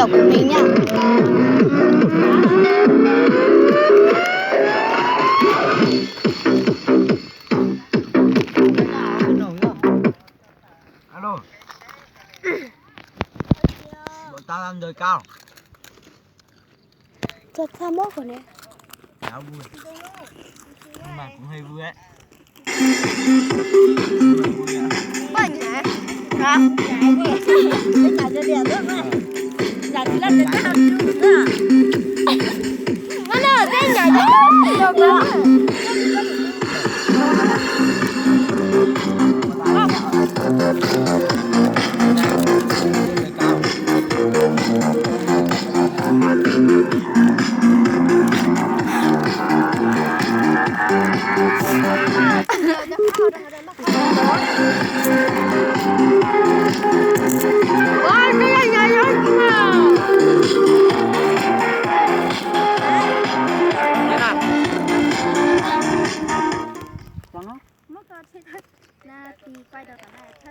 Yog kuv me nyab. Alo. Ua tau ntawd kau. Txog txaj muab kuv ne. Mas kuv hơi vui ấy.